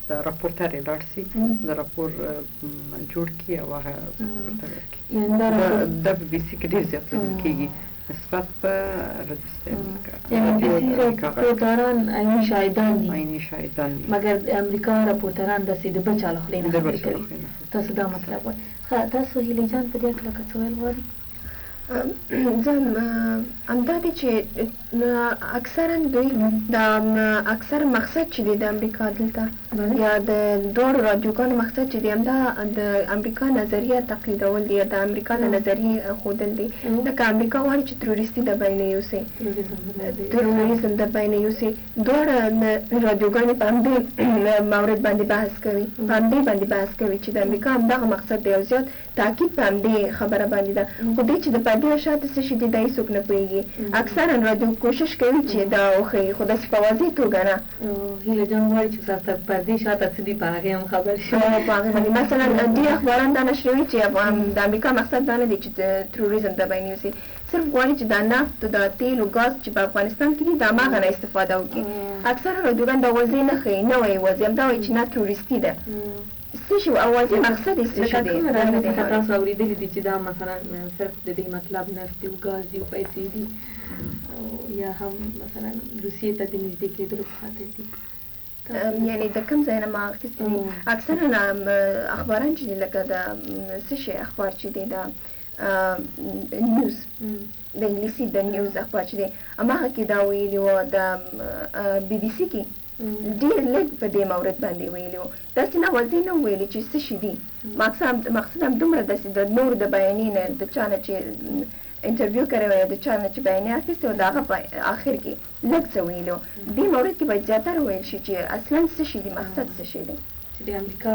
د راپورټر یې لاړ سي، د راپور جوړ کړي او هغه ورته ورکړي. دا بي بي سي کې ډېر زیات لیدل کېږي نسبت به رادیو امریکا. یعنی بي بي سي راپورټران عیني شاهدان دي. عیني شاهدان دي. مګر د امریکا راپورټران داسې د بل چا له خولې نه خبرې کوي. تاسو دا مطلب وایئ. ښه، تاسو هیلې جان په دې هکله که څه ویل غواړئ؟ زه همدا دی چې اکثرا دوی د اکثر مقصد چې دی د امریکا دلته یا د دواړو رادیوګانو مقصد چې دی، همدا د امریکا نظریه تقلیدول دي یا د امریکا د نظریې ښودل دي. لکه امریکا غواړي چې تروریستي د بینه یوسي، تروریزم د بینه یوسي. دواړه رادیوګانې په همدې مورد باندې بحث کوي، په همدې باندې بحث کوي چې د امریکا همدغه مقصد دی او زیات تاکید په همدې خبره باندې ده. خو دې چې د پردې شاته څه شي دي، دا هیڅوک نه پوهېږي. اکثرا رادیو کوشش کوي چې دا وښيي، خو داسې په واضح توګه نه. هیله جان غواړي چې تر پردې شاته څه دي په هغې هم خبر شي. په هغې باندې مثلا ډېر اخباران دا نشروي چې د امریکا مقصد دا نه دی چې تروریزم د بین یوسي، صرف غواړي چې دا نفت، دا تیل او ګاز چې په افغانستان کې دي، دا هماغه نه استفاده وکړي. اکثرا رادیوګان دا واضح نه ښيي، نه وایي واضح، همدا وایي چې نه تروریستي ده. څه شي او واضح مقصد یې څه شي دی؟ کومه راډیو څخه تاسو اورېدلي دي چې دا مثلا صرف د دې مطلب نفت دي او ګاز دي او پیسې دي، او یا هم مثلا روسیې ته د نږدې کېدلو په خاطر دي؟ یعنی د کوم ځای نه ما اخیستي دي؟ اکثرا اخباران چې دي، لکه د څه شي اخبار چې دی، د نیوز، د انګلیسي د نیوز اخبار چې دی، هماغه کې دا ویلي وو. د بي بي سي کې ډېر لږ په دې مورد باندې ویلي وو، داسې نه واضح نه ویلي چې څه شي دي مقصد. هم دومره داسې د نورو د بیانیې نه، د چا نه چې انټرویو کړې وه یا د چا نه چې بیانیه اخیستې وه، د هغه په آخر کې لږ څه ویلي وو. دې مورد کې باید زیاتره ویل شي چې اصلا څه شي دي، مقصد څه شي دی، چې د امریکا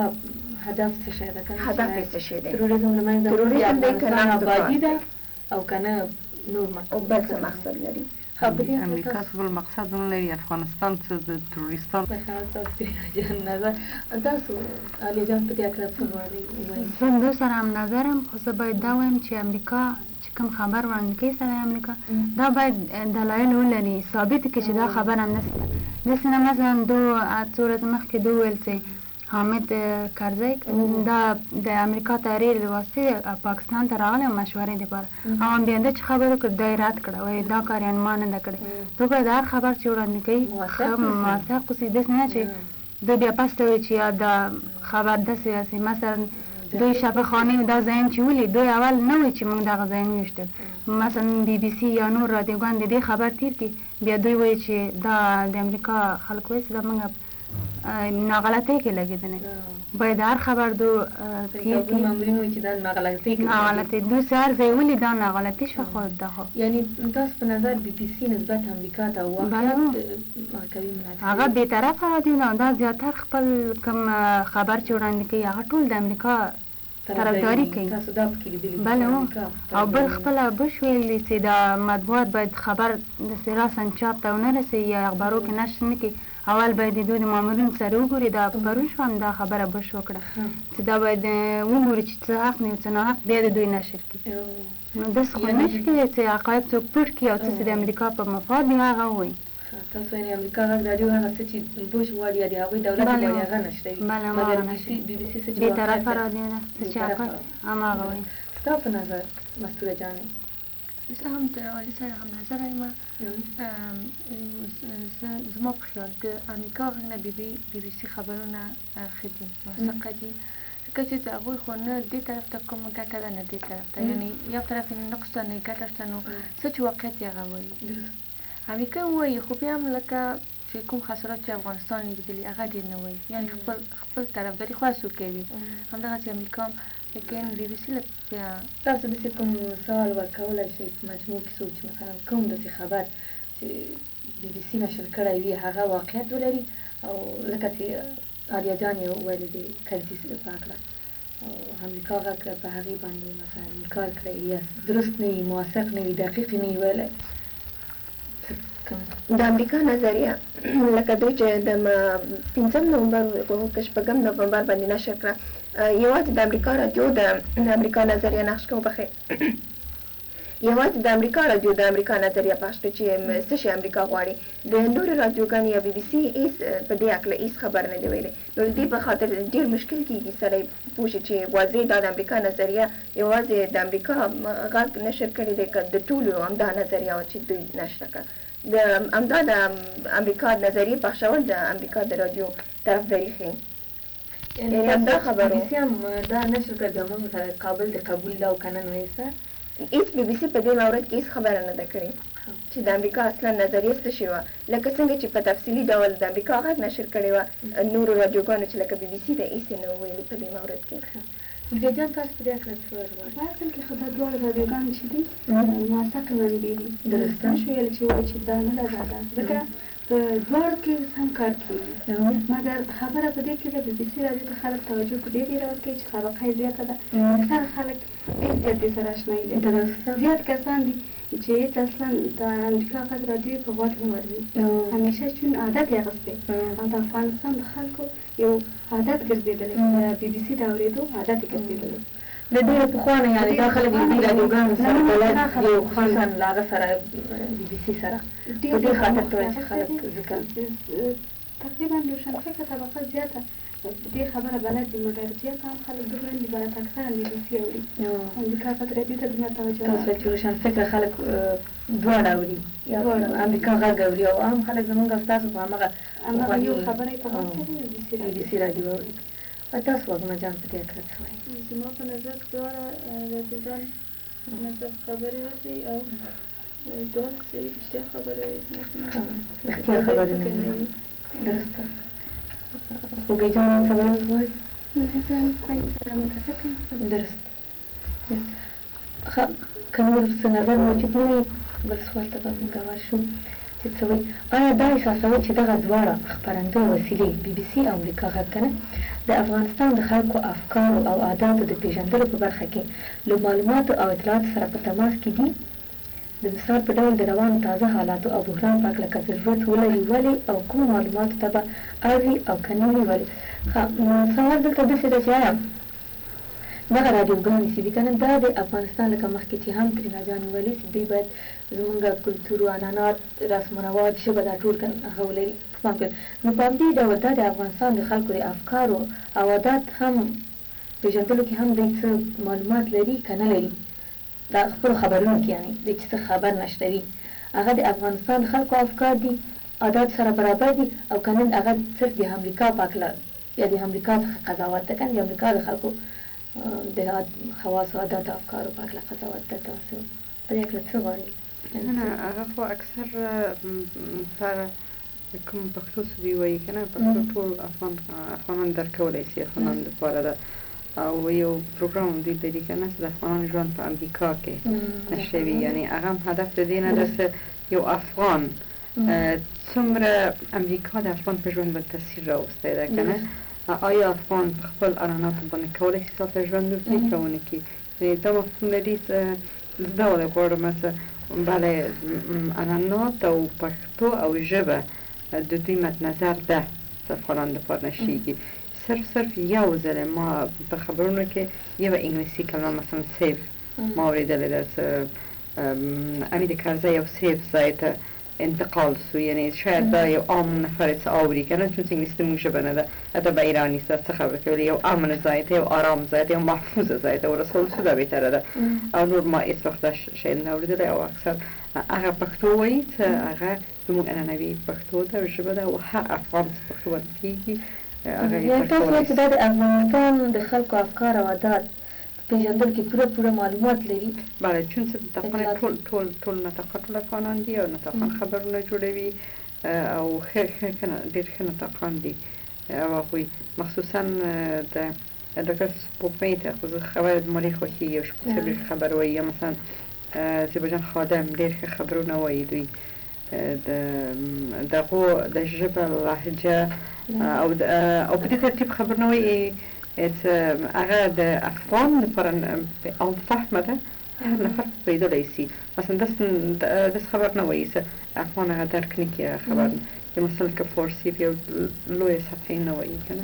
هدف څه شی ده، هدف یې څه شی دی؟ تروریزم له منځه تروریزم دی که نه آبادي ده او که نه نور او بل څه مقصد لري؟ امریکا څه بل مقصد نه لري، افغانستان څه د تروریستان. نظر تاسو علي جان په دې هکله څه غواړئ؟ زه دوی سره هم نظر یم، خو زه باید دا ووایم چې امریکا چې کوم خبر وړاندې کوي سره امریکا دا باید دلایل ولري، ثابت کړي چې دا خبره همداسې ده. داسې نه، مثلا دو څو ورځې مخکې دوی ویل چې حامد کرزی دا د امریکا طیارې له واسطې پاکستان ته راغلی مشورې دپاره، او بیا ده چې خبر وکړ دا یې رد کړه، وایي دا کار یعنې ما نه ده کړې. دوی باید هر خبر چې وړاندې کوي ښه موثق اوسي، داسې نه چې دوی بیا پس ته وایي چې یا دا خبر داسې داسې. مثلا دوی شفاخانې دا ځایونه چې ولید، دوی اول نه وایي چې موږ دغه ځایونه وویشتل. مثلا بي بي سي یا نور رادیوګان د دې خبر تیر کړي، بیا دوی وایي چې دا د امریکا خلک وایي چې دا موږ ناغلطۍ کې لګېدلی. باید هر خبر دو تیر کړي. مامورین وایي چې دا ناغلطۍ کې ناغلطۍ، دوی چې هر ځای ولید دا ناغلطي شوه. خو دا خو یعنی تاسو په نظر بي بي سي نسبت امریکا ته واقعیت کوي؟ هغه بې طرفه راډیو ده، دا زیاتر خپل کوم خبر چې وړاندې کوي هغه ټول د امریکا طرفداري کوي. تاسو دا پکې لیدلي؟ بله، او بل خپله بش ویلي چې دا مطبوعات باید خبر داسې راساً چاپ ته ونه رسوي یا اخبارو کې نشر نه کړي، اول باید د دوی د مامورینو سره وګوري. دا پرون شو هم دا خبره بش وکړه چې دا باید وګوري چې څه حق دی او څه ناحق، بیا د دوی نشر کړي. نو داسې خو نه شي کېدای چې حقایق څوک پټ کړي او څه چې د امریکا په مفاد دي هغه ووایي. تاسو یعنی امریکا غږ راډیو هغه څه چې بوش غواړي یا د هغوی دولت غواړي هغه نشروي، مګر بي بي سي څه چې بې طرفه راډیو ده، څه چې حقایق هماغه وایي. ستا په نظر مستوره جانې؟ زه هم د علي سره هم نظره یم. زما په خیال د امریکا غږ نه بي بي سي خبرونه ښه دي، موثقه دي، ځکه چې د هغوی خو نه دې طرف ته کومه ګټه ده نه دې طرف ته، یعنې یو طرف یې نقص ده نه یې ګټه شته، نو څه چې واقعیت یې هغه وایي. امریکا وایي خو بیا هم لکه چې کوم خسارات چې افغانستان لیدلي هغه ډېر نه وایي، یعنې خپل طرفداري خو هر څوک کوي، همدغسې امریکا هم، لیکن بي بي سي لږ بیا. تاسو داسې کوم مثال ورکولی شئ په مجموع کې څوک چې مثلا کوم داسې خبر چې بي بي سي نشر کړی وي هغه واقعیت ولري، او لکه چې عالیه جان یې وویل د کرزي په هکله او امریکا غږ په هغې باندې مثلا انکار کړی یا درست نه وي، موثق نه وي، دقیق نه وي ویلی؟ د امریکا نظریه لکه دوی چې د 5 نومبر که 6 نومبر باندې نشر کړه، یوازې د امریکا راډیو د امریکا نظریه نقش کوي، بخې. یوازې د امریکا رادیو د امریکا نظریه پخش کړې چې څه شی امریکا غواړي. د نورو رادیوګانو یا بي بي سي هیڅ په دې هکله هیڅ خبره نه دی ویلې. نو د دې په خاطر ډېر مشکل کېږي سړی پوه شي چې واضح دا د امریکا نظریه یوازې د امریکا غږ نشر کړې دی که د ټولو همدا نظریه وه چې دوی نشره کړه. د همدا د امریکا نظریې پخشول د امریکا د رادیو طرفداري ښيي. یعنی یعنی همدا تاسو چې خبر بي بي و. سي هم دا نشر کړه بیا موږ سره قابل د قبول ده او که نه نو یې څه؟ هیڅ بي بي سي په دې مورد کې هیڅ خبره نه ده کړې چې د امریکا اصلا نظریه څه شی وه. لکه څنګه چې په تفصیلي ډول د امریکا غږ نشر کړې وه نورو رادیوګانو چې لکه بي بي سي ده هیڅ یې نه وو ویلي په دې مورد کې. ښه زلفیه جان تاسو په دې هکله څه ویل غواړئ؟ په اصل کې خو دا دواړه رادیوګانې چې دي موثقې منبع دي. درسته. نشو ویلی چې وایو چې دا نه ده دا ده ځکه په دواړو کې اوس هم کار کېږي. مګر خبره په دې کې ده بي بي سي رادیو ته خلک توجه په دې ډېره ورکوي چې سابقه یې زیاته ده. اکثره خلک ډېر زیات دې سره اشنايي لري. زیات کسان دي چې هېڅ اصلا د امریکا غږ رادیو یې په غوږ نه ورځي. همېشه چون عادت یې اخیستی او د افغانستان د خلکو یو عادت ګرځېدلی چې د بي بي سي د اورېدو عادت یې ګرځېدلی. د ډېرو پخوا نه یعنې دا خلک له دې راډیوګانو سره بلد دي او خصوصا له هغه سره بي بي سي سره په دې خاطر ته وایي چې خلک ځکه. تقریبا روشنفکره طبقه زیاته په دې خبره بلد دي مګر زیات عام خلک دومره نه دي بلد اکثرا بي بي سي اوري امریکا غږ راډیو ته دومره توجه نه تاسو وایئ چې روشنفکره خلک دواړه اوري یا امریکا غږ اوري او عام خلک زمونږ او ستاسو خو همغه همغه یو خبره یې په غوږ کې ده بي بي سي بي بي سي راډیو اوري. تاسو وږمه جان په دې هکله څه وایئ؟ زما په نظر دواړه راډیوګان مطلب خبرې رسوي او دواړه صحیح رښتیا خبرې وایي زما په نظر. رښتیا خبرې نه وایي. درسته. خوږې جان څه ویل غواړي؟ نه زه هم خویندې سره متفق یم. درست. ښه که نور څه نظر موجود نه وي بل سوال ته به موږ ورشو چې څه وایي آیا دا احساسوئ چې دغه دواړه خپرندویه وسیلې بي بي سي او امریکا غږ کنه د افغانستان د خلکو افکارو او عاداتو د پېژندلو په برخه کې له معلوماتو او اطلاعاتو سره په تماس کې دي؟ د مثال په ډول د روانو تازه حالاتو او بحران په هکله که ضرورت ولري ولې او کومو معلوماتو ته به اړ وي او که نه وي ولې؟ ښه سوال دلته داسې ده چې آیا دغه راډیوګانې چې دي کنه دا د افغانستان لکه مخکې چې هم ترینا جان وویلې چې دوی باید زمونږ کلتور او عنعنات رسم و رواج ژبه دا ټول کنه هغه ولري په پام کې نو په همدې ډول دا د افغانستان د خلکو د افکارو او عادات هم پېژندلو کې هم دوی څه معلومات لري که نه لري دا خپلو خبرونو کې یعنې دوی چې څه خبر نشروي هغه د افغانستان د خلکو افکار دي عادات سره برابر دي او که نه هغه صرف د امریکا په هکله یا د امریکا څخه قضاوت ده کنه د امریکا د خلکو د خواصو عادات او افکارو په هکله قضاوت ده تاسو په دې هکله څه غواړئ؟ نه نه هغه خو اکثر پر کوم پښتو څه دوی وایي کنه پښتو ټول افغان افغانان درک کولای سي افغانان لپاره ده او یو پروګرام هم دوی لري کنه چې د افغانانو ژوند په امریکا کې نشروي یعنی هغه هم هدف د دې نه ده چې یو افغان څومره امریکا د افغان په ژوند باندې تاثیر راوستی ده کنه آیا افغان په خپل عنعناتو باندې کولای شي هلته ژوند وکړي که ونه کړي یعنی دا مفهوم لري چې زه دا ولې غواړم چې بله عنعنات او پښتو او ژبه د دوی مد نظر ده چې افغانانو لپاره نشریږي صرف صرف یو ځل ما په خبرونو کې یوه انګلیسي کلمه مثلا سیف ما اورېدلې ده چې حمید کرزی یو سیف ځای ته انتقال سو یعنی شاید دا یو عام نفر څه اوري کنه چون چې انګلیسي زموږ ژبه نه ده حتی به ایراني څه څه خبره کوي یو امن ځای ته یو آرام ځای ته یو محفوظ ځای ته ورسول سو دا بهتره ده او نور ما هیڅ وخت دا شی نه اوریدلی او اکثر هغه پښتو وایي چې هغه زموږ عنعنوي پښتو ده او ژبه ده او هر افغان چې پښتو باندې پوهېږي هغه یې یعنې درک تاسو کولی وایئ چې سي. دا د افغانستان د خلکو افکار او عادات په پېژندلو کې پوره پوره معلومات لري. بله چون چې نطاقان اطلاعات ټول ټول ټول نطاقان ټول افغانان دي او نطاقان خبرونه جوړوي او ښه ښه ښه ډېر ښه نطاقان دي او هغوی مخصوصا د ډاکټر سپوږمۍ ته خو زه خبره زما ډېر خوښېږي او شپږ ډېر ښه خبر وایي یا مثلا زیبا جان خادم ډېر ښه خبرونه وایي دوی د دغو د ژبه لهجه او او په دې ترتیب خبرونه وایي چې هغه د افغان لپاره عام فهمه ده هر نفر په پوهېدلی سي مثلا داسې خبر نه وایي چې افغان هغه درک نه کړي هغه خبر یا مثلا که فارسي په یو لویه سطحه نه وایي که نه.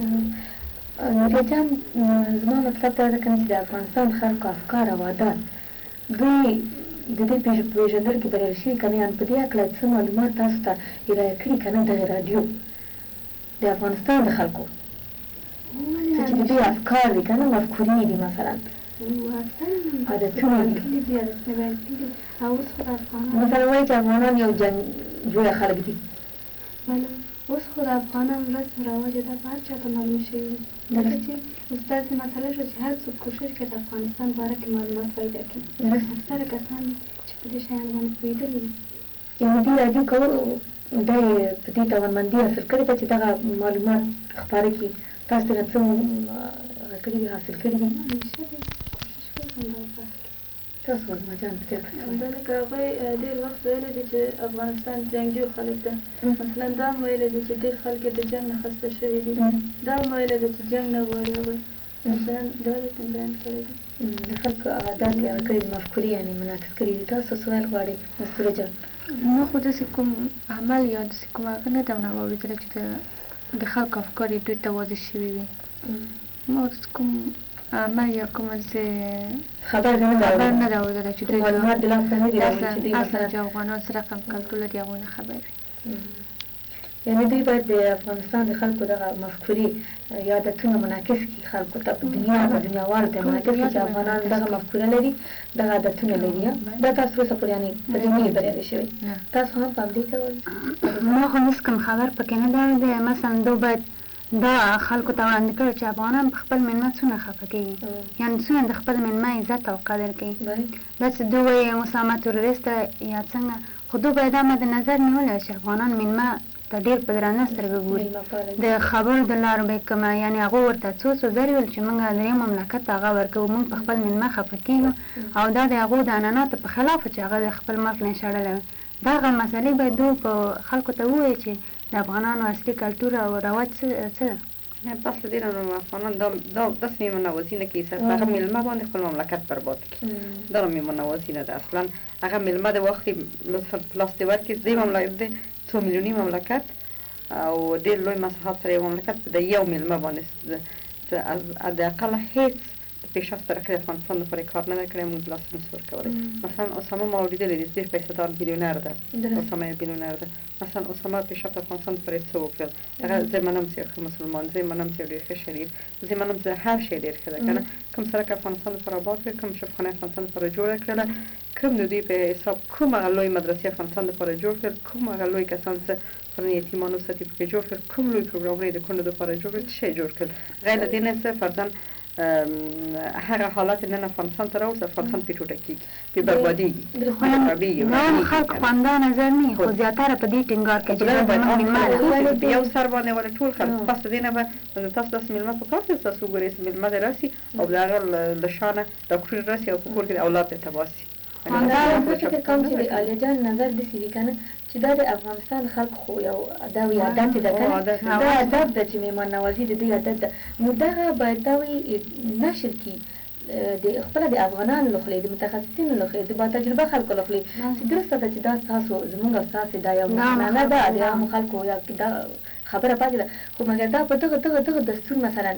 نوریه جان زما مطلب دا ده کنه چې د افغانستان خلکو افکار او عادات دوی د دې پېژندلو کې بریالي شوي که نه، یعنې په دې هکله څه معلومات تاسو ته ارائه کړي که نه دغې راډیو د افغانستان د خلکو څه چې د دوی افکار دي که نه، مفکورې دي مثلا عادتونه دي. مثلا وایي چې افغانان یو جنګ جوړه خلک دي. بله اوس خو د افغانانو رسم رواج دا په هر چا ته معلوم شوي دي، ځکه چې اوس داسې مسله شوه چې هر څوک کوشش کوي د افغانستان باره کې معلومات پیدا کړي. اکثره کسان چې په دې شیانو باندې پوهېدلي وي. یعنې دې راډیو دا یې په دې توانمندي حاصل کړې ده چې دغه معلومات خپاره کړي. تاسو ترېنه څه هغه کړي دي، حاصل کړي دي؟ همیشه دې کوشش کوي همدغه برخه کې. تاسو وږمه جان په دې هکله څه وایئ؟ دا لکه هغوی ډېر وخت ویلي دي چې افغانستان جنګجو خلک ده. مثلا دا هم ویلي دي چې ډېر خلک یې د جنګ نه خسته شوي دي. دا هم ویلي دي چې جنګ نه غواړي هغوی. مثلا دا دې هم بیان کړی دی. د خلکو عادات یې هغه کړي دي، مفکورې یعنې منعکس کړي دي. تاسو څه ویل غواړئ مستوره جان؟ ما خو داسې کوم عمل یا داسې کوم هغه نه ده اورېدلی چې د خلکو افکار یې دوی ته واضح شوي وي. ما داسې کوم عمل یا کومه داسې خبر دې نه ده خبر نه ده اورېدلی چې دوی معلومات دې لاسته نه دي راوړي چې دوی اصلا چې افغانان څه رقم کلتور لري هغوی نه خبر وي. یعنې دوی باید د افغانستان د خلکو دغه مفکورې یا عادتونه منعکس کړي خلکو ته، په دنیا په دنیاوالو ته منعکس کړي چې افغانان دغه مفکوره لري، دغه عادتونه لري. دا تاسو تر اوسه پورې یعنې په دې نه یې بریالي شوي؟ تاسو هم په همدې ډول؟ ما خو هېڅ کوم خبر پکې نه دی اورېدلی. مثلا دوی باید دا خلکو ته وړاندې کړي چې افغانان په خپل مېلمه څومره خفه کېږي، یعنې څومره د خپل مېلمه عزت او قدر کوي. دا چې دوی وایي اسامه تروریست دی یا څنګه، خو دوی باید دا مد نظر نیولی وای چې افغانان مېلمه ته ډېر په درنه سترګه ګوري. د خبرو د لارو به یې کومه، یعنې هغو ورته څو څو ځلې ویل چې موږ د یو مملکت ته هغه ورکوو، موږ په خپل مېلمه خفه کېږو او دا د هغو د عنعناتو په خلاف و چې هغه د خپل ملک نه شړلی وي. دغه مسئلې باید دوی په خلکو ته ووایي چې د افغانانو اصلي کلتور او رواج څه ده. نه پس له دې نه نو افغانان دا دا داسې مېلمه نوازي نه کوي، صرف هغه مېلمه باندې خپل مملکت برباد کړي، دا نو مېلمه نوازي نه ده. اصلا هغه مېلمه دې واخلي، لطفا په لاس دې ورکړي، دې مملکت دې څو میلیوني مملکت او ډېر لوی مساحت سره یو مملکت په د یو مېلمه باندې د اقله هېڅ د پیشرفت ترقي د افغانستان لپاره کار نه دی کړی، موږ لاس نه شو ورکولی. مثلا اسامه ما اورېدلی دی، ډېر پیسه دار بیلیونر ده، اسامه یو بیلیونر ده. مثلا اسامه پیشرفت افغانستان لپاره څه وکړل؟ هغه زه منم چې یو ښه مسلمان، زه منم چې یو ډېر ښه شریف، زه منم چې هر شی ډېر ښه ده که نه. کوم سړک افغانستان لپاره آباد کړ، کوم شفاخانه افغانستان لپاره جوړه کړله، کوم د دوی په حساب کوم هغه لوی مدرسې افغانستان لپاره جوړ کړل، کوم هغه لوی کسان چې فرضاً یتیمان وساتي پکې جوړ کړل، کوم لوی پروګرامونه یې د کونډو لپاره جوړ کړل، څه شی جوړ کړل؟ غیر له دې نه څه فرضاً هغه حالت نن افغانستان ته راوړ، افغانستان پې ټوټه کېږي، پې بربادېږي، خرابېږي. د عام خلکو خو همدا نظر نه وي، خو زیاتره په دې ټینګار کوي چې دا زموږ مېلمه ده. یو سر باندې ولې ټول خلک پس له دې نه به تاسو داسې مېلمه په کار دی، تاسو وګورئ چې مېلمه دې راسي او د هغه له شانه ډاکټرونه راسي او په کور کې د اولاد دې تباه سي. همدا زه فکر کوم چې د عالیه جان نظر داسې وي که نه چې دا د افغانستان خلکو خو یو دا وي عادت ده که نه، دا عادت ده چې مهمان نوازي د دوی عادت ده، نو دغه باید دا وي نشر کړي د خپله د افغانانو له خولې، د متخصصینو له خولې، د با تجربه خلکو له خولې چې درسته ده چې دا ستاسو زمونږ او ستاسې دا یو عنعنه ده، د عامو خلکو یا دا خبره پاتې ده، خو مګر دا په دغه دغه دغه دستور مثلا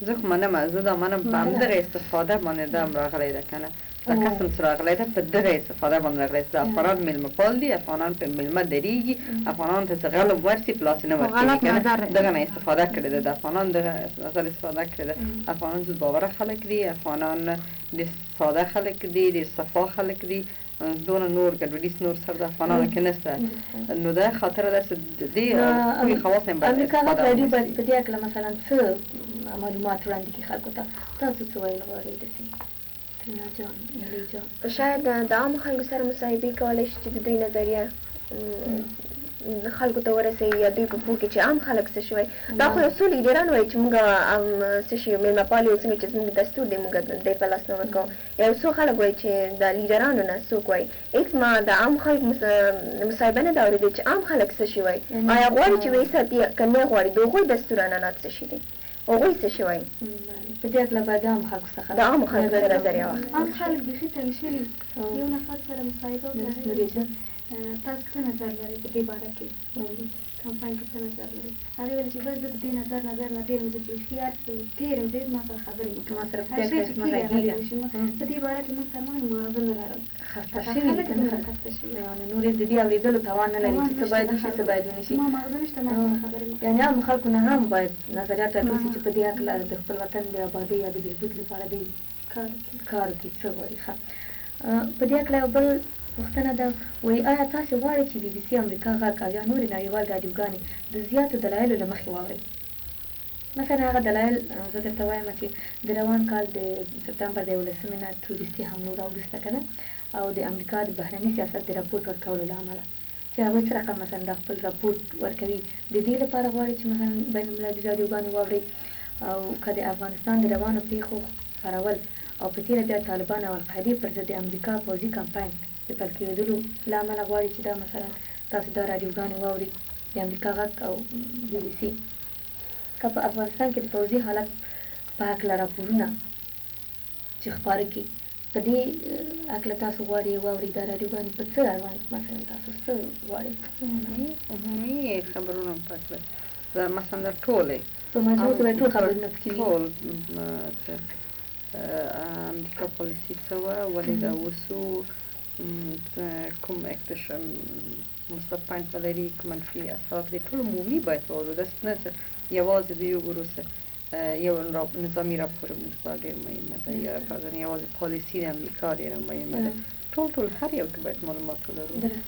زه خو منم، زه دا منم په همدغه استفاده باندې دا هم راغلی ده که نه، دا کس هم څه راغلی ده په دغه استفاده باندې راغلی ده. افغانان مېلمه پال دي، افغانان په مېلمه درېږي، افغانان ته څه غلم ورسي په لاس یې نه ورکوي که نه، دغه نه استفاده کړې ده، د افغانان دغه نظر استفاده کړې ده. افغانان زود باوره خلک دي، افغانان ډېر ساده خلک دي، ډېر صفا خلک دي، دونه نور ګډوډي نور سره د افغانانو کې نشته، نو د خاطر ده چې د دې کوی خواص نه باید امریکا غږ راډیو باید په دې هکله مثلا څه معلومات وړاندې کړي خلکو ته؟ تاسو څه ویل غواړئ داسې ترینا جان، نړۍ جان؟ شاید د عامو خلکو سره مصاحبې کولی شي چې د دوی نظریه خلکو ته ورسوي یا دوی په پوه کړي چې عام خلک څه شي وایي. دا خو یو څو لیډران وایي چې موږ څه شي مېلمه پال یو، څنګه چې زموږ دستور دی موږ دی په لاس نه ورکوو. یو څو خلک وایي چې د لیډرانو نه څوک وایي. هېڅ ما د عام خلک مصاحبه نه ده اورېدلې چې عام خلک څه شي وایي، آیا غواړي چې ویې ساتي که نه غواړي، د هغوی دستور عنعنات څه شي دي، هغوی څه شي وایي. په دې هکله باید د عام خلکو څخه د عامو خلکو څخه نظریه واخلي. عام خلک بیخي تنګ شوي، یو نفر سره مصاحبه وکړه، تاسو څه نظر لرئ په دې باره کې؟ کمپاین کې څه نظر لرئ؟ هغې ویل چې بس زه د دې نظر نظر نه تېر یم، زه بیخي هر څه تېر یم، ډېر ما سره خبرې مه کوه، ما سره هر شی چې مه کېږي هغه دې غږېږه. وشي، په دې باره کې موږ سره مه ماغزه نه لرم. خسته شوي دي خلک که نه دومره خسته شوي. یعنې نور یې د دې اورېدلو توان نه لري توان چې څه نشته باید د وشي څه خلکو، باید ونه شي. ما ماغزه نشته، ما سره خبرې مه کوه. یعنې عامو خلکو نه هم باید نظریات راټول شي ما چې په دې هکله د خپل وطن د ابادۍ یا د بهبود لپاره دی کار وکړي. کار وکړي، څه غواړي. ښه، په دې هکله یو بل پوښتنه ده، وایي آیا تاسې غواړئ چې بي بي سي، امریکا غږ او یا نورې نړیوالې راډیوګانې د زیاتو دلایلو له مخې واورئ؟ مثلا هغه دلایل زه درته وایم چې د روان کال د سپټمبر د 11مې نه تروریستي حملو را وروسته که نه، او د امریکا د بهرني سیاست د رپورټ ورکولو له امله چې هغوی څه رقم مثلا دا خپل رپورټ ورکوي، د دې لپاره غواړي چې مثلا بین المللي راډیوګانې واورئ، او که د افغانستان د روانو پېښو خپرول او په تېره بیا طالبان او القاعدې پر ضد د امریکا پوځي کمپاین د پیل کېدلو له امله غواړي چې دا مثلا تاسو دا راډیوګانې واورئ، د امریکا غږ او بي بي سي. که په افغانستان کې د پوځي حالت په هکله راپورونه چې خپاره کړي، په دې هکله تاسو غواړئ واورئ دا راډیوګانې په څه اړوند مثلا تاسو څه غواړئ؟ عمومي خبرونه په هکله، مثلا دا ټولې په مجموع کې باید ټول خبرونه پکې وي. ټول چې امریکا پالیسي څه وه، ولې دا وسو، کوم مثبت پوینټ به لري، کوم منفي اثرات لري، ټول عمومي باید واورو. داسې نه چې یوازې د یو ګورو څه یو نظامي راپور موږ لپاره ډېر مهمه ده، یا فرضاً یوازې پالیسي د امریکا ډېره مهمه ده. ټول ټول هر یو کې باید معلومات ولرو. درست.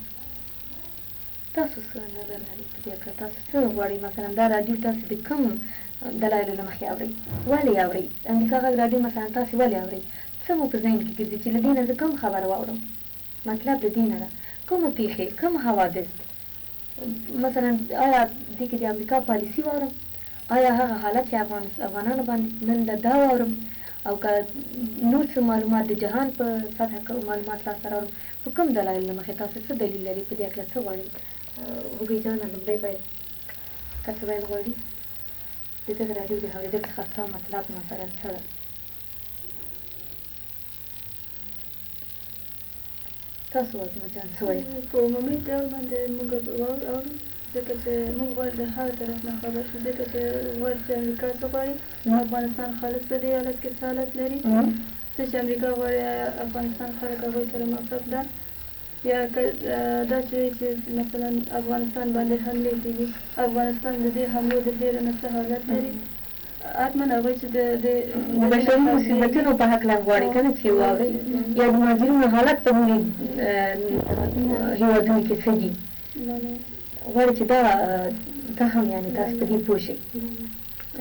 تاسو څه نظر لرئ په دې هکله؟ تاسو څه غواړئ مثلا دا راډیو تاسو د کوم دلایلو له مخې اورئ؟ ولې اورئ؟ امریکا غږ راډیو مثلا تاسو ولې اورئ؟ څه مو په ذهن کې ګرځي چې له دې نه زه کوم خبر واورم؟ مطلب له دې نه ده کومه پېښې، کوم حوادث، مثلا آیا دې کې د امریکا پالیسي واورم، آیا هغه حالت چې افغانانو باندې نن ده دا واورم، او که نور څه معلومات د جهان په سطح معلومات لاسته راوړم؟ په کوم دلایل له مخې تاسو څه دلیل لرئ په دې هکله څه غواړئ؟ هوږې جانه، لومړی باید ته څه ویل غواړي؟ د دغې راډیو د اورېدل څخه ستا مطلب مثلا څه ده؟ تاسو وزمه جان څه وایئ؟ په عمومي ډول باندې موږ اورو، ځکه چې موږ غواړو د هر طرف نه خبر شو، ځکه چې غواړو چې امریکا څه غواړي، افغانستان خلک په دې حالت کې څه حالت لري، څه چې امریکا غواړي افغانستان خلک هغوی سره موافق ده، یا که دا چې چې مثلا افغانستان باندې حملې کېږي، افغانستان د دې حملو د هېرې نه څه حالت لري، حتما هغوی چې د بشري مصیبتونو په هکله غواړي که نه چې واورئ، یا د مهاجرینو حالت په نورو هېوادونو کې څه دي، غواړي چې دا ته هم یعنې تاسو په دې پوه شئ.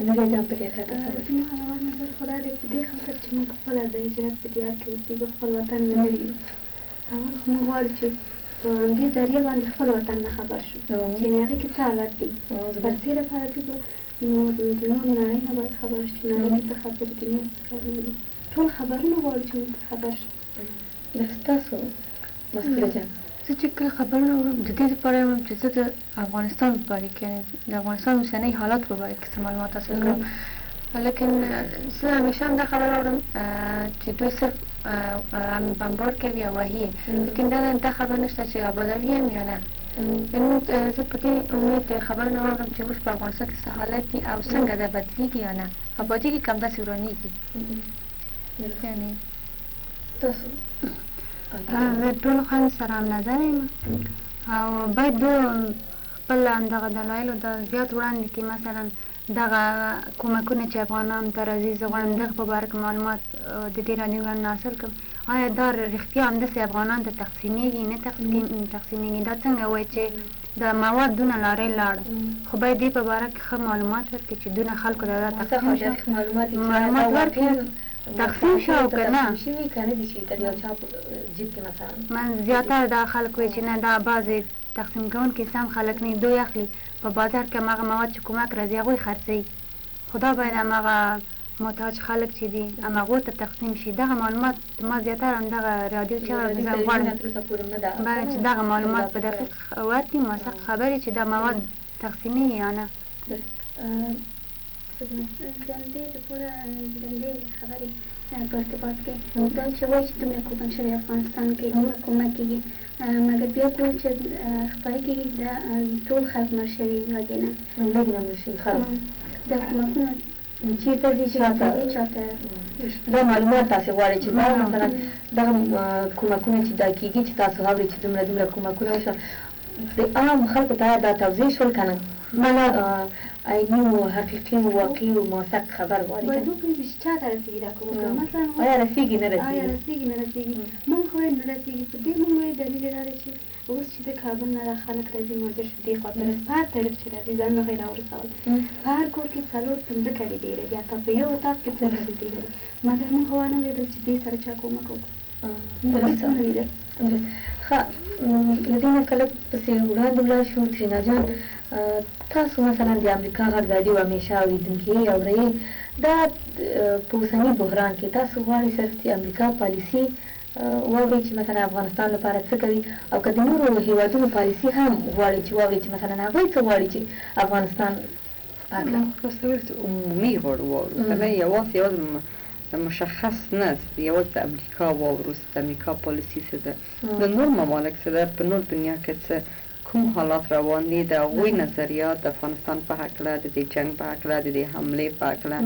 نوریا جان په دې هکله ته څه وایې؟ زما اول نظر خو دا دی په دې خاطر چې موږ خپله د هجرت په دیار کې اوسېږو، خپل وطن نه لري، اول خو موږ غواړو چې په همدې ذریعه باندې خپل وطن نه خبر شو چې یعنې هغې کې څه حالت دي، برسېره پر دې به نور د نور نړۍ نه باید خبر شو چې نړۍ کې څه خبرې دي، نور څه کارونه دي، ټول خبرونه غواړو چې موږ ته خبر شو. درست. تاسو مستوره جان؟ زه چې کله خبرونه اورم د دې لپاره اورم چې زه د افغانستان په باره کې، یعنې د افغانستان اوسنۍ حالت په باره کې څه معلومات حاصل کړم، لیکن زه همیشه هم دا خبر اورم چې دوی صرف بمبار کوي او وهي، لیکن دا خبر نشته چې آبادوي هم یا نه. یعنې زه په دې امید خبرونه اورم چې اوس په افغانستان کې څه حالت دي او څنګه دا بدلیږي یا نه، آبادیږي که همداسې ورانیږي. یعنې تاسو زه ټولو خلکو سره هم نظر یم او باید دوی خپل همدغه دلایلو دا زیات وړاندې کړي. مثلا دغه کومکونه چې افغانانو ته راځي، زه غواړم دغه په باره کې معلومات د دې راډیوګانو نه حاصل کړم. آیا دا رښتیا همداسې افغانانو ته تقسیمیږي نه تقسیمیږي؟ دا څنګه وایي چې دا مواد دونه لارې لاړ، خو باید دې په باره کې ښه معلومات ورکړي چې دونه خلکو ته دا تقسیم شو، معلومات ورکړي تقسیم شو او که نه. من زیاتره دا خلک وایي چې نه، دا بعضې تقسیم کوونکي سم خلک نه، دوی اخلي په بازار کې هماغه مواد چې کومک راځي هغوی خرڅوي، خو دا باید هماغه محتاج خلک چې دي هماغو ته تقسیم شي. دغه معلومات ما زیاتره همدغه راډیو چې زه غواړم باید چې دغه معلومات په دقیق ورکړي، موثق خبرې چې دا مواد تقسیمیږي یا نه. د همدې لپاره د همدې خبرې په ارتباط کې دا چې وایي چې دومره کوبن شوی افغانستان کې دومره کومک کېږي، مګر بیا ګورو چې خپاره کېږي دا ټول خلک مړ شوي، لږې نه لږ نه مړ شوي خلک. دا کومکونه چېرته ځي، چاته چاته؟ دا معلومات تاسې غواړئ چې دا مثلا دغه کومکونه چې دا کېږي چې تاسو اورئ چې دومره دومره کومکونه وشول، د عام خلکو ته دا توضیح شول که نه؟ نه، عیني و حقیقي و واقعي و موثق خبر غواړي. باید وپوهېږو چې چا ته رسېږي دا کومکونه، مثلا آیا رسېږي نه رسېږي؟ آیا رسېږي نه رسېږي؟ موږ خو وایو نه رسېږي. په دې موږ وایو دلیل یې دا دی چې اوس چې د کابل نه دا خلک راځي مهاجر شو دې خوا ته راځي، په هر طرف چې راځي ځانونه خو یې راورسول، په هر کور کې 4 5 کډې ډېرې دي، حتی په یو اتاق کې څه کډې ډېرې دي، مګر موږ خو وانه ورېدل چې دې سره چا کومک وکړو. درست. ښه، له دې نه که لږ پسې وړاندې ولاړ شو، ترینا جان، تاسو مثلا د امریکا غږ راډیو همیشه اورېدونکي یئ، اورئ، دا په اوسني بحران کې تاسو غواړئ صرف د امریکا پالیسي واورئ چې مثلا افغانستان لپاره څه کوي، او که د نورو هیوادونو پالیسي هم غواړئ چې واورئ چې مثلا هغوی څه غواړي چې افغانستان په هکله؟ موږ تاسو ویل چې عمومي غواړو واورو، که نه یوازې یوازې مشخص نه، یوازې د امریکا واورو چې د امریکا پالیسي څه ده، د نور ممالک څه ده، په نور دنیا کې څه کوم حالات روان دي، د هغوی نظریات د افغانستان په هکله، د دې جنګ په هکله، د دې حملې په هکله،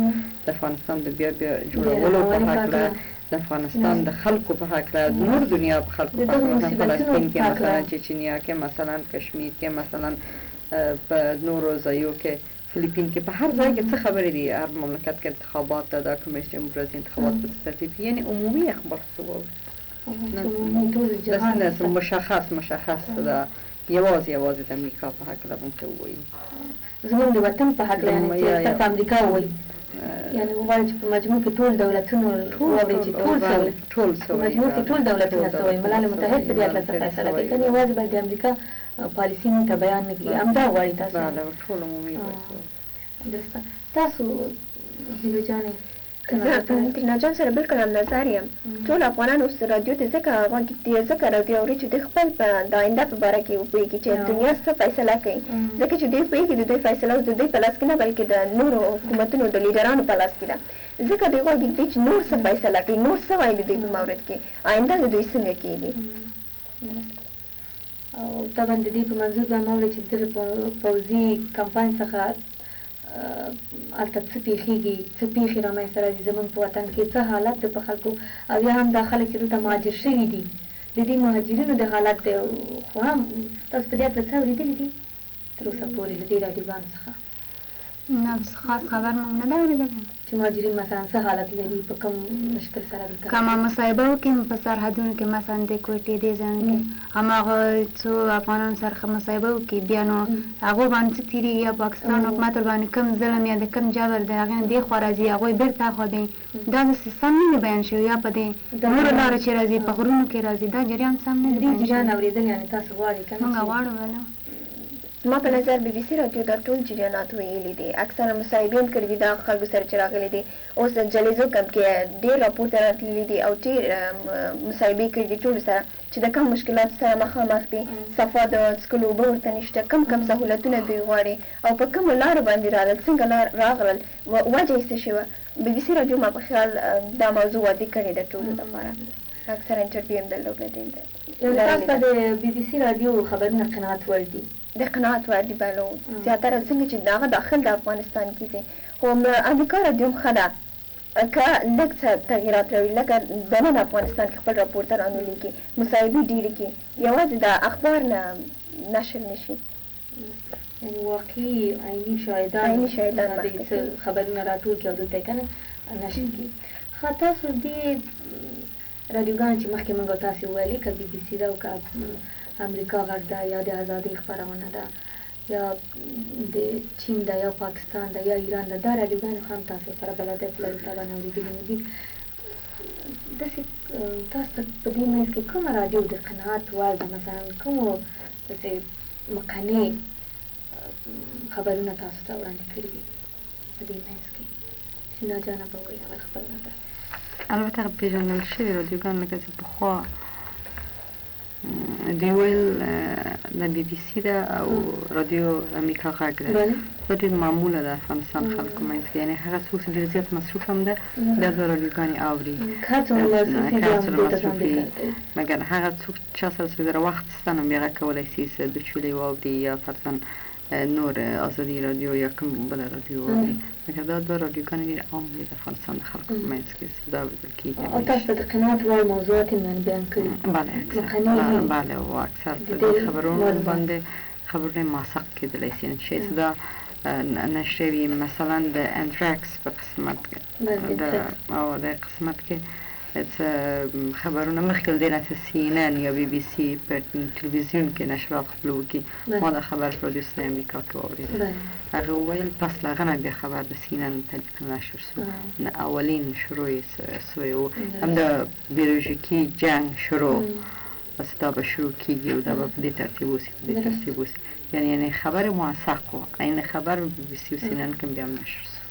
د افغانستان د بیا بیا جوړولو په هکله، د افغانستان د خلکو په هکله، د نور دنیا په خلکو په هکله، مثلا فلسطین کې، مثلا چچنیا کې، مثلا کشمیر کې، مثلا په نورو ځایو کې، فلیپین کې، په هر ځای کې څه خبرې دي، هر مملکت کې انتخابات ده، دا کوم رئیس جمهور راځي انتخابات په څه ترتیب کې، یعنې عمومي اخبار څه واورو، داسې نه مشخص مشخص ده، یوازې یوازې د امریکا په هکله موږ ته ووایي، زموږ د وطن په هکله، یعنې چې صرف امریکا ووایي، یعنې وغواړي چې په مجموع کې ټول دولتونو واوري چې ټول څه وایي، ټول څه په مجموع کې ټول دولتونه څه وایي، ملل متحد په دې هکله څه فیصله کوي، کنې یوازې باید د امریکا پالیسي موږ ته بیان نه کړي، همدا غواړي تاسو؟ بله، ټول عمومي باید. درسته. تاسو هیلو جانې؟ زه ترینا جان سره بالکل هم نظر یم. ټول افغانان اوس رادیو ته ځکه غوږ ږدي، ځکه رادیو اوري چې دوی خپل په د آینده په باره کې وپوهېږي چې دنیا څه فیصله کوي، ځکه چې دوی پوهېږي د دوی فیصله اوس د دوی په لاس کې نه بلکې د نورو حکومتونو د لیډرانو په لاس کې ده، ځکه دوی غوږ ږدي چې نور څه فیصله کوي، نور څه وایي د دوی په مورد کې، آینده د دوی څنګه کېږي. او طبعا د دې په منظور به هم اوري چې دغه پوځي کمپاین څخه هلته څه پېښېږي، څه پېښې رامنځته راځي، زموږ په وطن کې څه حالت دی په خلکو، او یا هم دا خلک چې دلته مهاجر شوي دي د دې مهاجرینو د حالت دی. خو هم تاسو په دې هکله څه اورېدلي دي تر اوسه پورې له دې راډیوګانو څخه؟ نه، داسې خاص خبر موږ نه ده اورېدلی چې مهاجرین مثلا څه حالت لري، په کوم مشکل سره دلته کومه مصاحبه وکړي په سرحدونو کې، مثلا د کوټې دې ځایونو کې هماغه څو افغانانو سره مصاحبه وکړي، بیا نو هغو باندې څه تېرېږي، یا پاکستان حکومت ورباندې کوم ظلم یا د کوم جبر د هغې نه دې خوا راځي، هغوی بېرته اخوا بیایي، دا داسې سم نه دي بیان شوي، یا په دې نورو لارو چې راځي په غرونو کې راځي، دا جریان سم نه دی د دې بیان جریان شوی. اورېدل یعنې تاسو غواړئ که نه موږ چې غواړو؟ بله. زما په نظر بي بي سي راډیو دا ټول جریانات ویلي دي، اکثره مصاحبې هم کړي دي دا خلکو سره چې راغلي دي، اوس د جلیزو کمپ کې ډېر راپورته راتللي دي او ډېر مصاحبې کړي دي ټولو سره چې د کوم مشکلاتو سره مخامخ دي، صفا د څښلو اوبه ورته نشته، کوم کوم سهولتونه دوی غواړي او په کومو لارو باندې راغلل، څنګه لار راغلل، وجه یې څه شوې وه. بي بي سي راډیو ما په خیال دا موضوع واضح کړې ده ټولو لپاره، اکثره انټرویو هم درلودلې ده. یعنې تاسو ته د بي بي سي راډیو خبرونه قناعت وړ دي؟ د قناعت وړ دي، بله، زیاتره څنګه چې دغه داخل د افغانستان کې دي، خو امریکا راډیو هم ښه ده که لږ څه تغییرات راوړي، لکه دننه افغانستان کې خپل راپورټران ولیکي، مصاحبې ډېرې کړي، یوازې د اخبار نه نشر نه شي. یعنې واقعي عیني شاهدان عیني شاهدان د مخکې څه خبرونه راټول کړي او دلته یې که نه نشر کړي. ښه، تاسو دې راډیوګانو چې مخکې موږ او تاسې وویلې، که بي بي سي ده او که امریکا غږ ده یا د ازادۍ خپرونه ده یا د چین ده یا پاکستان ده یا ایران ده، دا راډیوګانې خو هم تاسو سره بلدیت لري، طبعا اورېدلي مو دي. داسې تاسو ته په دې منځ کې کومه راډیو د قناعت وړ ده، مثلا کومو داسې مقنع خبرونه تاسو ته وړاندې کړي دي په دې منځ کې؟ شینا جانه به ووایي اول خپل نظر. البته هغه پېژندل شوي راډیوګان لکه چې پخوا دوی ویل د بي بي سي ده او رادیو امریکا غږ ده. دا ډېر معموله ده افغانستان خلکو منځ کې، یعنې هغه څوک چې ډېر زیات مصروف هم ده دا دوه راډیوګانې اوري، که هر څومره مصروف وي، مګر هغه څوک چا سره چې ډېر وخت شته نو بیا هغه کولی شي چې دوچولې واوري یا فرضاً نور ازادي رادیو یا کوم بله رادیو واوري، مګر دا دوه راډیوګانې ډېر عام دي د افغانستان د خلکو په منځ کې چې دا اورېدل کېږي. او تاسو ته د قناعت وړ موضوعات یې بیان کړي؟ بله، اکثر بله، او اکثر په دې خبرونو باندې خبرونه موثق کېدلی شي، یعنې چې دا نشروي. مثلا د انتراکس په قسمت کې او د قسمت کې څه خبرونه مخکې له دې نه چې سي ان ان یا بي بي سي په تلویزیون کې نشرات خپل وکړي، ما دا خبر په رادیو صدای امریکا کې واورېده. هغه وویل پس له هغه نه بیا خبر د سي ان ان طریقه نشر شو، نه اولین شروع یې سوی و، هم د بیولوژیکي جنګ شروع، بس دا به شروع کېږي او دا به په دې ترتیب اوسي، په دې ترتیب اوسي، یعنې خبر موثق و، عین خبر بي بي سي او سي ان ان کې بیا هم نشر شو.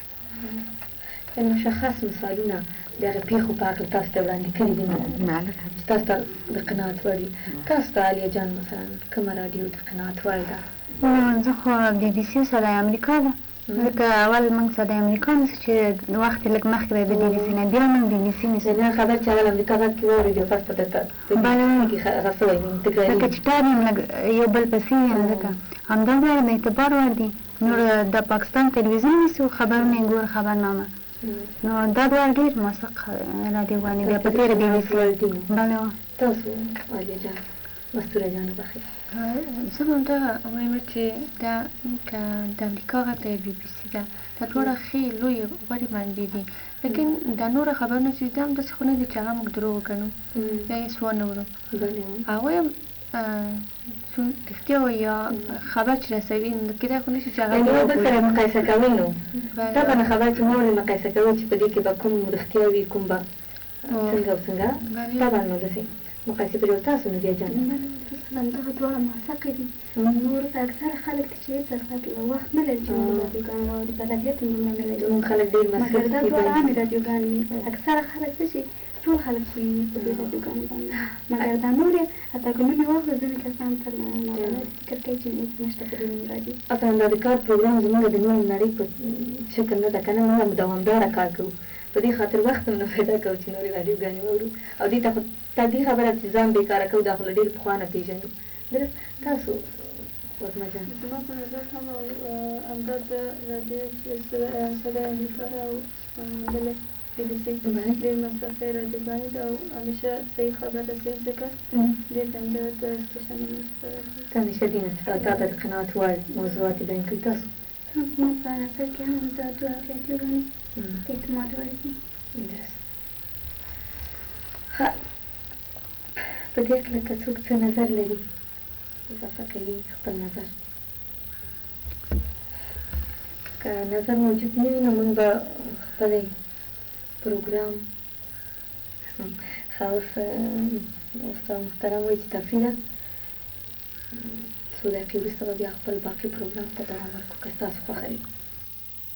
یعنې مشخص مثالونه د هغې پېښو په هکله تاسو ته وړاندې کړي دي مثلا چې تاسو ته د قناعت وړ وي. تاسو ته عالیه جان مثلا کومه راډیو د قناعت وړ ده؟ زه خو بي بي سي او صدای امریکا ده، ځکه اول موږ صدای امریکا نیسو چې وخت یې لږ مخکې دی د بي بي سي نه، بیا موږ بي بي سي نیسو. یعنې هغه خبر چې اول امریکا غږ کې واورېد بیا پس به درته په بي بي سي کې هغه سوی وي، تکراري. ځکه چې ټایم یې لږ یو بل پسې وي، نو ځکه همدا دواړه د اعتبار وړ دي. نور د پاکستان تلویزیون نیسو، خبرونه یې ګورو، خبرنامه، نو دا دواړه ډېر موثق راډیوګانې بیا په تېره بي بي سي. بله تاسو عالیه جان، مستوره جان وبخښئ. زه به همدغه وایم چې دا که د امریکا غږ ده یا بي بي سي ده، دا دواړه ښې لویې غوړې منبع دي، لیکن دا نوره خبرونه چې دا هم داسې خو نه دي چې هغه موږ دروغ وګڼو یا یې وانه ورو، هغوی هم رښتیا وایي یا خبر چې رسوي، نو کېدای خو نه شي چې هغه یعنې یو بل سره مقایسه کوئ، نو طبعا خبر چې ما ولې مقایسه کوئ چې په دې کې به کوم رښتیا وي، کوم به څنګه او څنګه، طبعا نو داسې مقایسې په جوړ. تاسو نوریا جان؟ دغه دواړه موثقې دي. نور اکثره خلک چې هېڅ له وخت نه لري چې نور راډیوګانې واوري، بلدیت هم دومره نه لري، زموږ خلک ډېر مصروف مګر دا دواړه عامې راډیوګانې وي. اکثره خلک څه چې ټول خلک پوهېږي په دې راډیوګانو باندې، مګر دا نورې حتی که نوم یې واخلو ځینې کسان تر نابلده فکر کوي چې هېڅ نشته په دې نوم راډیو. اصلا دا د کار پروګرام زموږ د نورې نړۍ په شکل نه ده که نه، موږ دوامداره کار کوو، په دې خاطر وخت هم نه پیدا کوو چې نورې راډیوګانې واورو، او دې ته خو طبیعي خبره چې ځان بېکاره کوو، دا خو له ډېر پخوا نه پېژنو. درست. تاسو وږمه جان؟ زما په نظر هم همدا د راډیو چې صدای امریکا او بله بي بي سي ډېر مصرفي راډیوګانې ده او همیشه صحیح خبر رسوي، ځکه ډېر د همدغه دوه سټېشنونو استفاده کوي. ته همیشه دې نه تا ته د قناعت وړ موضوعات یې بیان کړي. تاسو؟ زما په نظر کې هم دا دوه راډیوګانې د اعتماد وړ دي. درست. ښه، په دې هکله که څوک څه نظر لري اضافه کوي خپل نظر، که نظر موجود نه وي نو موږ به خپل پروګرام ښه اوس استاد محترم وایي چې تفریح ده، څو دقیقې وروسته به بیا خپل باقي پروګرام ته دوام ورکړو که ستاسو خوښه وي.